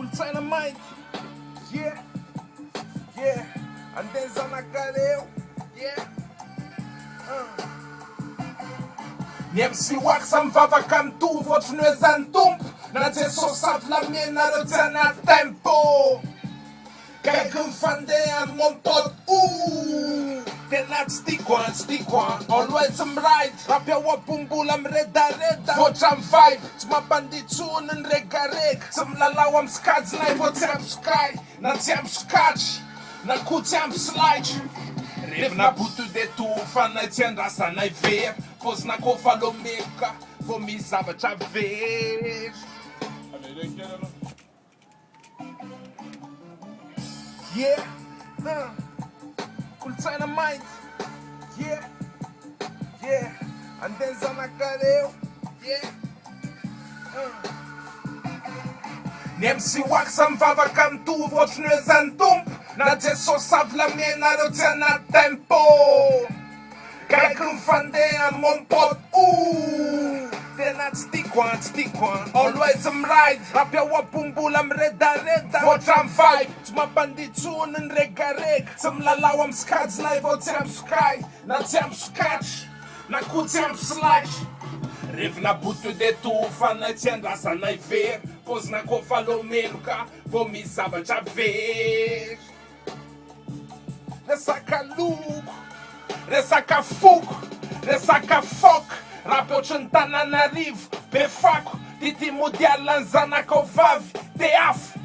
Kolontsaina mainty, yeah, yeah, andeha ny zanakareo, yeah, uh. Ny MC Wax mivavaka mitovy ohatry ny hoe zany Tompo na Jesosy avy lamienareo tsy anaty tempo. Gaigy ny fandehany mon pote ouh. Tena tsy tiako an, tsy tiako an. Always mi-ride, rap ao am-po mbola miredareda. Voatra ny vibe, tsy mampandihy tsony ny regarega. Tsy milalao amin'ny sikajinay vao tsy ampy sokay na tsy ampy sokatry na koa tsy ampy solaitra. Revina boto de tofanay tsy andrasanay very. Paozina kôfa lomeloka vao misy zavatra very. Yeah, huh. Kolontsaina mainty, yeah, yeah, andeha ny zanakareo, yeah, huh. Ny MC Wax mivavaka mitovy ohatry ny hoe zany Tompo na Jesosy avy lamienareo tsy anaty tempo. Gaigy ny fandehany mon pote ouh. Tena tsy tiako an, tsy tiako an. Always mi-ride, rap ao am-po mbola miredareda. Voatra ny vibe, tsy mampandihy tsony ny regarega. Tsy milalao amin'ny sikajinay vao tsy ampy sokay na tsy ampy sokatry na koa tsy ampy solaitra. Revina boto de tofanay tsy andrasanay very. Paozina kôfa lomeloka vao misy zavatra very. Resaka loko, resaka foko, resaka fok, rap ohatry ny Tananarivo, be fako, tity mody alina ny zanakao vavy, te afo.